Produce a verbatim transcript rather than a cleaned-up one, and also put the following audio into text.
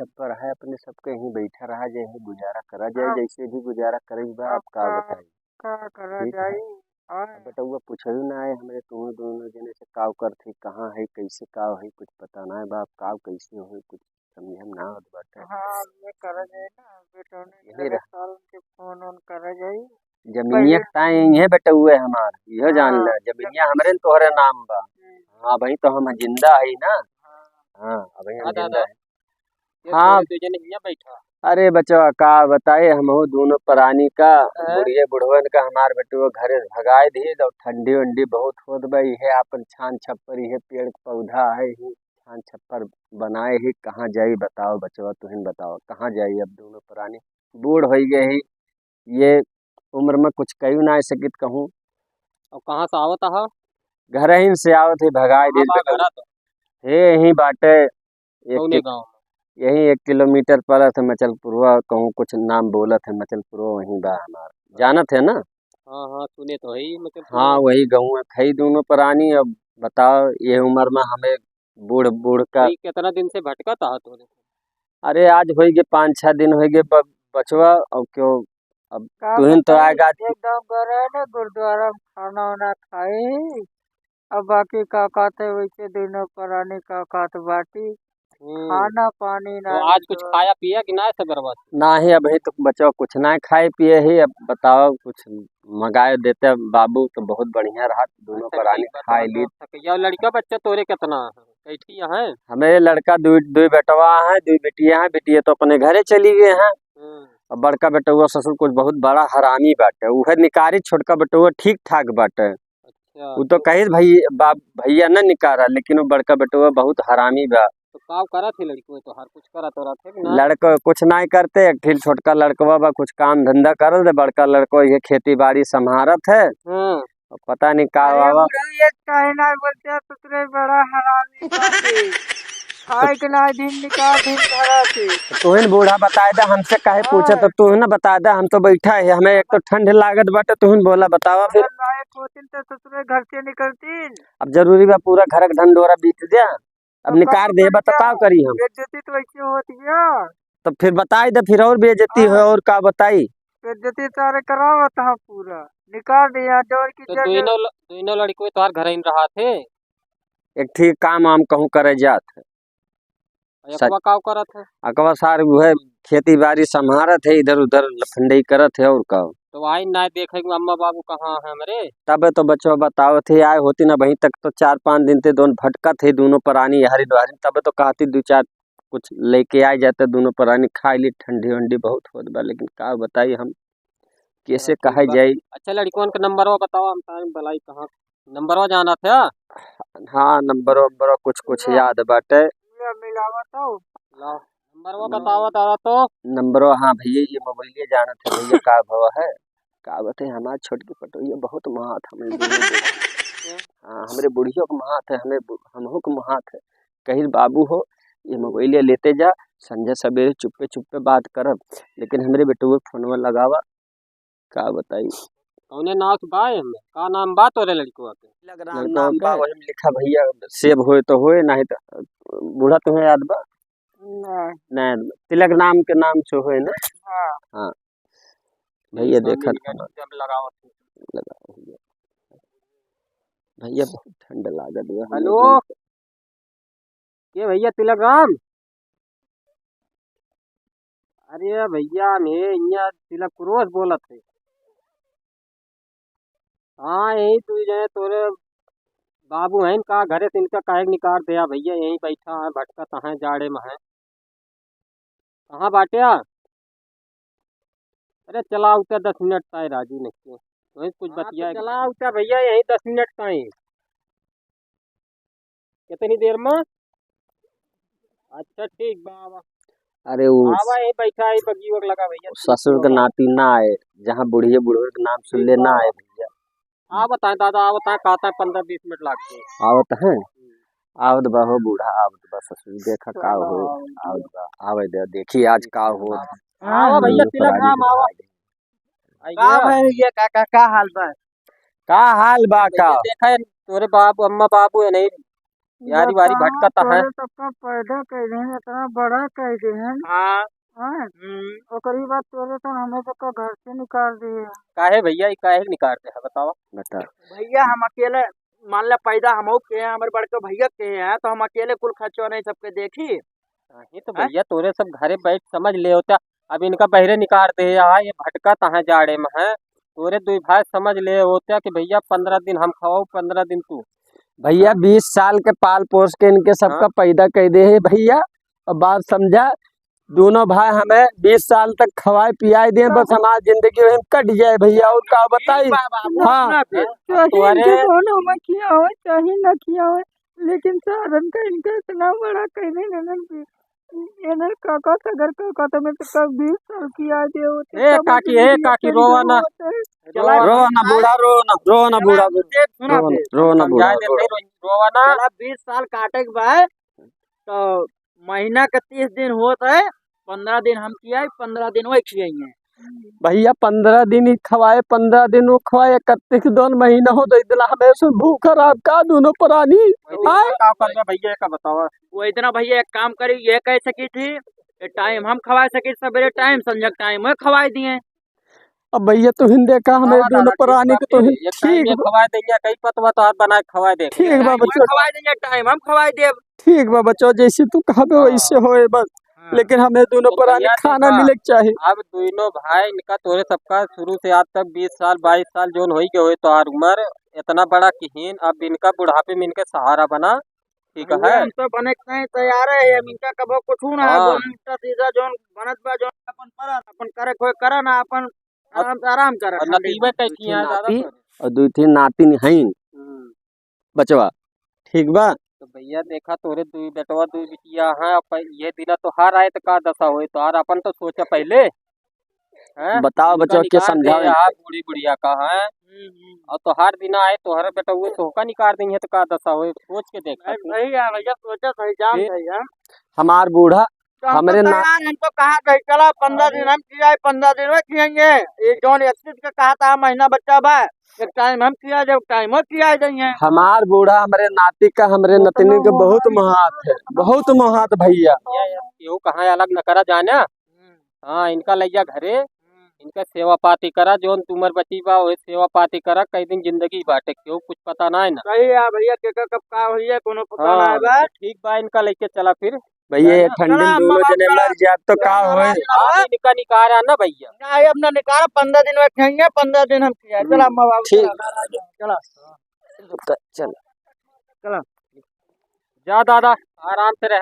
छप्पर है अपने सबके, यहीं बैठा रहा जाए, यहीं गुजारा करा जाए, हाँ। जैसे भी गुजारा करे बा, अब अब का का, बताई। का करा ठीक है। जाई? हाँ। अब बेटउआ पूछहु ना आए हमरे, तुहूँ दुनों जने से काव करत ही, कहाँ है, कैसे काव है, कुछ पता ना है बा, अब काव कैसे होई, कुछ समझे में ना आवत बाटे। हाँ, ये करा जाए ना, बेटौनी यही करे रह- साल के फोन ओन करा जाई। जमीनिया पहिले के ताई यहीं बेटउए हमार, इहो जान हाँ, ले, जमीनिया जमीन हमरे न तोहरे नाम बा। हम्म। हाँ, अबहीं तो हम जिंदा हई ना। हाँ। हाँ, अबहीं हम हाँ, जिंदा दादा। हई। ये हाँ। तोरे दू जने हियाँ बैठा। अरे बचवा, का बताई, हमहू दुनो परानी का, हाँ। बुढ़िए बुढ़वन का हमार बेटुआ घरे से भगाए दिए, और ठंडी वंडी बहुत होत बा, इहे आपन छान छप्पर, इहे पेड़ पौधा है, ही छान छप्पर बनाए ही, कहाँ जाई बताओ बचवा, तुहिन बताओ, कहाँ जाई अब दुनो परानी, बूढ़ होइ गए ही, ये उम्र में कुछ कई ना सकित कहूँ। और कहाँ से आवत हा? घरहिन से आवत ही, भगाए कहाँ दिल बा बेटवा। घर तो? हे, यहीं बाटे, एक कौने कि-, गाँव में? यहीं एक किलोमीटर पड़त है मचलपुरवा, कहूँ कुछ नाम बोलत है मचलपुरवा, वहीं बा हमार। जानत है ना? हाँ, हाँ, सुने तो है ही मचलपुरवा। हाँ, वही गाँव है, खई दुनो परानी। अब बताओ, ये उम्र में हमें बूढ़, बूढ़ का भाई, कितना दिन से भटकत आहा तोरे? अरे, आज होई गए पाँच छह दिन होई गए ब-, बचवा, और क्यों, अब का तुहिन तो बताई, आएगा। एकदम गए रहे ना गुरुद्वारा में खाना वाना खाए ही, अब बाकी का कहते वैसे दुनो परानी का कहत बाटी, हम्म। खाना पानी तो ना आज कुछ तो खाया पिया कि ना से बर्बाद? नाही, अबहीं तो बचवा कुछ ना खाए पिए ही। अब बताओ, कुछ मंगाए देते बाबू तो बहुत बढ़िया रहा, दुनो अच्छा, परानी ठीक बा, खाए तो ली। अच्छा, या लड़का बच्चा तोरे कितना है? कैठी है? हमें लड़का दुई, दुई बेटवा है, दुई बेटिया है। बेटिया तो अपने घरे चली गए हैं। हम्म। अब बड़का बेटवा ससुर कुछ बहुत बड़ा हरामी बाटे, उहे निकारी, छोटका बेटवा ठीक ठाक बाटे। अच्छा, उ तो तो कहिस भाई, बाप, भैया न निकारा, लेकिन वो बड़का बेटवा बहुत हरामी बा। तो काव करत है लड़को तोहार, कुछ करत हो रहत है कि ना? लड़को कुछ नाहीं करते, एक ठिल छोटका लड़कवा बा, कुछ काम धंधा करत है, बड़का लड़को ये खेती बाड़ी संभारत है। हाँ। अब पता नहीं का अरे बाबा। बुढ़ऊ, ये काहे ना बोलते हैं, ससुरे बड़ा हरामी बाटे। खाए के ना दिन निकाल दिन धरा के। तुहिन बूढ़ा बताए दे, हमसे काहे पूछे, हाँ। तो तुहिन ना बताए दे, हम तो बैठा है, हमें एक तो ठंड लागत बाटे, तुहिन बोला बतावा फिर। अगर लायक होतिन तो ससुरे घर से निकलतिन। अब जरूरी बा पूरा घर के ढंढोरा बीत द्या? अब तो निकार का दे, करी बताओ जाए? करी हम। बेइज्जती तो वैसे होत गया। तो फिर बताई दे, फिर और बेइज्जती हो, हाँ। और का बताई? बेइज्जती सारे करावत हा पूरा। निकार दे यहाँ, डर की तो जगह। दोनों ल-, दोनों लड़को तोहार घर ही रहा थे? एक ठीक काम आम कहूँ करे जात है। अकवा काव करत है? अकवा सार उहे खेती बाड़ी संभारत है, इधर उधर लफंडई करत है, और का। तो आई ना देखे कि अम्मा बाबू कहाँ है हमरे? तबे तो बचवा बतावत है, आए होती ना, वहीं तक तो चार पाँच दिन ते दोन भटकत है, दुनो परानी हरिन हरिन, तबे तो कहती दो चार कुछ लेके आ जाते, दुनो परानी खाई ली, ठंडी वंडी बहुत होत बा, लेकिन का बताई हम, कैसे चलो, ठीक कहे बा। जाई। अच्छा, लड़कवन का नंबरवा बताओ, हम तानी बलाई कहाँ, नंबरवा जाना था? हाँ, नंबरवा, नंबरवा कुछ, कुछ लो। याद बाटे। ये मिलावा तो। लो, नंबरवा नंबर बतावा दादा तो। नंबरवा, हाँ भैया, ये मोबाइल ये जानत है भैया, का भवा है? का बताई, हमार छोटकी पटोहिया बहुत महात हमरे दोनों के। हाँ, हमरे बुढ़ियो के महात है, हमें बु-, हमहू के महात है। कहिस, "बाबू हो, ये मोबाइलिया लेते जा, संझा सबेरे चुप्पे चुप्पे बात करब, लेकिन हमरे बेटुआ के फोनवा लगावा।" का बताई? कौने नाव से बा एमे? का नाम बा तोरे लड़कवा के? तिलक राम लड़कवा नाम बा, के? वही में लिखा भैया, सेव होए तो होए, नाही तो, बूढ़ा तुम्हें याद बा? नहीं। नहीं, तिलक नाम के नाम से होए ना? हाँ। हाँ। भैया देखा था ना। जब लगावत हो। लगाओ भैया। भैया बहुत ठंड लागत बा, हमें हेलो। एकदम से। के भैया तिलक राम? अरे भैया, हम हे इहाँ तिलक क्रोस बोलत है। हाँ, यही तू जने तोरे बाबू हैं का घरे से इनका काहे निकाल दिया भैया, यहीं बैठा है, भटकत हैं, जाड़े में हैं। कहाँ बाटे आ? अरे चला उतर दस मिनट ताई राजी नहीं है। वहीं कुछ हाँ, तो बतिया चला उतर भैया, यहीं दस मिनट ताई। कितनी देर में? अच्छा, ठीक बा, आवा। अरे, उ आवा, यहीं बैठा है, बगी वग लगा भैया, ससुर के नाती ना आए, जहाँ बुढ़िए बुढ़वे के नाम सुन ले, ना आए भैया। आवत है दादा, आवत है, कहता है पन्द्रह बीस मिनट लागते। आवत है? हम्म। आवत बा हो बूढ़ा, आवत बा ससुर, देखा का हो, आवत बा, आवे दे, देखी आज का हो। आवा भैया, तिलक राम, आवा। का भैया, का, का, का हाल बा? का हाल बा, का? देखा है, तोरे बाबू, अम्मा बाबू है नहीं, यारी वारी बताओ, भटकत है। तोरे सबका पैदा कइ देहन, इतना बड़ा कइ देहन। हाँ। हाँ। हम्म। ओकरी बाद तोरे तो हमें सबका घर से निकाल दिए। काहे भैया, ई काहे निकाल दे है, बताओ? बता। भैया, हम अकेले, मान ले, पैदा हमहू के हैं, हमारे बड़के भैया के हैं, तो हम अकेले कुल खर्चवा नहीं सबके देखी। नहीं तो हैं? भैया, तोरे सब घरे बैठ समझ ले होता। अब इनका बहरे निकाल दे, यहाँ ये भटकत है जाड़े में है। तोरे दुई भाई समझ ले होता कि भैया, पन्द्रह दिन हम खवाऊ, पन्द्रह दिन तू। भैया, हाँ? बीस साल के पाल पोस के इनके सबका हाँ। पैदा कइ दे है भैया। अब बात समझा, दोनों भाई हमें बीस साल तक खवाए पियाए दे, बस हमार जिंदगी वही कट जाए भैया, और का बताई? ठीक बा बाबू, हाँ। सुना फिर। चाहे तोहरे इनके दोनों में किया हो, चाहे ना किया हो, लेकिन सारन का इनका इतना बड़ा कइ देहन, इनन काका, सगर काका, तो मैं तो कब बीस साल की आ गए होते, ए तब काकी, मुझे ए ये काकी, समझ रोवा ना। होता है। चला, रोवा ना बूढ़ा, रोवा ना, रोवा ना चला, बूढ़ा, तू देख, सुना रोवा ना, फिर। रोवा ना बूढ़ा, समझाए दे, रोवा। नहीं रो-, रोवा ना। चला, बीस साल काटे के बाद, तो महीना के तीस दिन होत है, पन्द्रह दिन हम खियाई, पन्द्रह दिन वही खियाई है। भैया, पन्द्रह दिन ही खवाए, पन्द्रह दिन वो खवाए, इकतीस दिन महीना हो, तो इतना हमें से भूख खराब का दोनों प्राणी। वही दिन आए? का करबे भैया, का बतावा? वो इतना भैया एक काम करी, ये कह सकी थी, ये टाइम हम खवाए सकी, सवेरे टाइम, संझा के टाइम वो खवाए दिए। अब भैया, तू हिंदे का हमें हाँ, दोनों दादा, ठीक प्राणी बा, के तो फिर हिन-, एक टाइम ठीक ये बा। खवाए देंगे, कई पतवा तो हाथ बनाए खवाए देंगे। ठीक बा टाइम बच्चों। खवाए देंगे, टाइम हम खवाए देब। ठीक बा बच्चों, जैसे तू कहबे हाँ। वैसे होए बस। हाँ। लेकिन हमें दोनों तो प्राणी भैया खाना देखा, मिले के चाही। अब दोनों भाई इनका तोरे सबका शुरू से आज तक बीस साल, बाईस साल जोन होई के होए तोहार उम्र, इतना बड़ा किहीन, अब इनका बुढ़ापे में इनके सहारा बना, ठीक भैया, है? हम तो बने के नहीं तैयार है, हम इनका कबो कुछ ना है, हाँ। जो उल्टा सीधा जोन बनत बा, जोन अपन परन, अपन करे कोई करे ना, अपन और, आराम से आराम करे, और ठंडी नतीबे में। कैसी हैं ज्यादा नाती कर? और दुई ठे नातिन हईन। हम्म। बचवा, ठीक बा? तो भैया देखा, तोरे दुई बेटवा, दुई बिटिया हैं, अब ये दिना तोहार आए तो का दशा होई? तोहार अपन तो सोचा पहले, हैं? बताओ उनका बचवा, के निकाल दे समझावे? यार, बूढ़ी बुढ़िया का है। हम्म, हम्म। और तोहार दिना आए, तोहरे बेटवा तोहका निकाल देंगे तो का दशा होई? सोच के देखा नहीं, तू। सही है भैया, सोचा सही, जान फिर? सही है। हमार बूढ़ा तो हम हमरे तो ना तैयार, हम तो कहा था, चला, पन्द्रह दिन हम खियाए, पन्द्रह दिन में खियाएंगे। ये जौन इकतीस का कहा था, महीना बच्चा बा, एक टाइम हम खिया देब, टाइम वो खिया देंगे। हमार बूढ़ा हमरे नाती का, हमरे वो तो नतनी के मोह बहुत है। मोहात है, बहुत मोहात भैया। ये, ये, केहू कहाँ अलग न करा जाना। हम्म। हाँ, इनका लइया घरे, हम्म। इनका सेवा पाती करा, जौन तुमर बची बा, वही सेवा पाती करा, कई दिन जिंदगी बाटे, केहू कुछ पता ना है ना। सही है भैया, केकर कब का होई है, कोनो पता हाँ, ना है बा। तो ठीक बा, इनका लेके चला फिर। भैया, ये है ना? ठंडी में चला, दोनों अम्मा जने बाप मर जाए तो चला, का होए? आराम से रहो। इनका निकारा ना भैया। ना, ये अपना निकारा, पन्द्रह दिन में खाएंगे, पन्द्रह दिन हम खियाए। हम्म, चला, अम्मा बाबू, ठीक। चला, चला। चल। चला। जा दादा, आराम से रह।